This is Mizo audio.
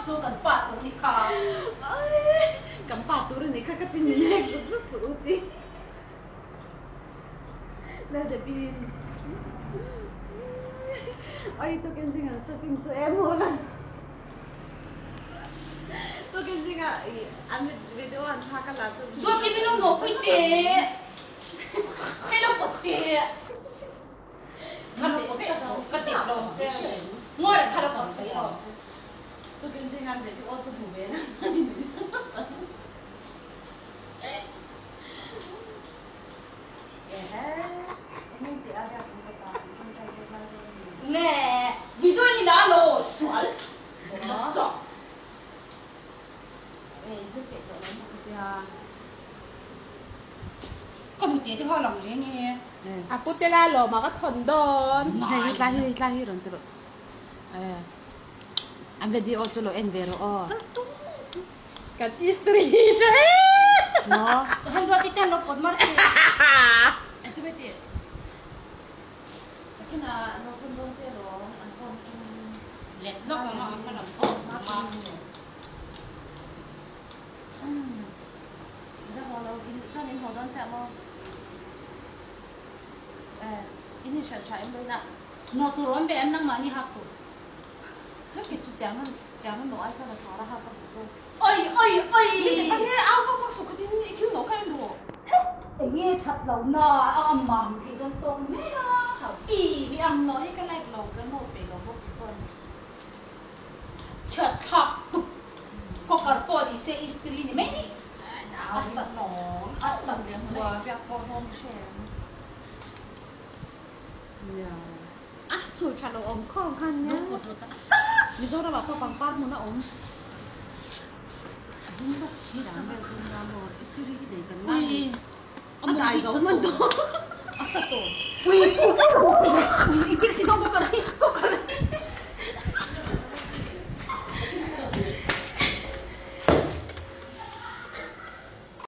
chu kan pa tur ni kha. Kan pa tur a ni kha ka ti min lek zuk zuk suh u ti. Laldebiin Oi tukin zingah shopping chu em haw la. Tukin zingah an video an thlak a la chu. Duati min lo nawhpui teh. Hei lo pawt teh. Kha lo pawt ka ka tih lo. Ngawi reng kha lo pawt thei lo. Tukin zingah an video chu hmu ve na. Nge video ni la lo sual. Sawk. Ka nu te te kha lang leng e. A pu te la lawm a ka thawn dawn. Hei tlai hi tlai hi rawn ti rawh. An video chu lo en ve rawh aw. Kan history hi chu e. Maw? Ka han ruat i ten lo pawt mar che. Chu mai tih. Takin a lo thawn dawn che lawm an phone atangin. Let lawk ang a an hma lam pawh ma. Za haw lo in chuan in haw dawn chiah maw? Eh in inhrilh tha em loin a. Nawh tur awm ve em nangmahni hak tur. Heti chu tiang a tiang a nawh ai chuan a thar a hak a duh zawk. Oi oi oi! Ni ti kha nge au vak vak suh khatin i thil nawh kha en rawh. He enge that lo na a a mam thei dawn tawk mai a hau. I mi ang nawh hi ka like lo ka nawh peih lo bawk kei pawn. Chhiat thlak tuk kawkar pawh ni se istiri ni mai ni. A sa a sa hlua. Biak pawh hlawm hre em. Nia. A chhul tha lo awm khawm khan nia. Mizoram ah pawh pangpar hmun a awm. A him bawk si dang vel chu nia maw istiri hi nei kan ngai a ni. A dai zo man dawn. A sa tawh. Ui ui ui i ti.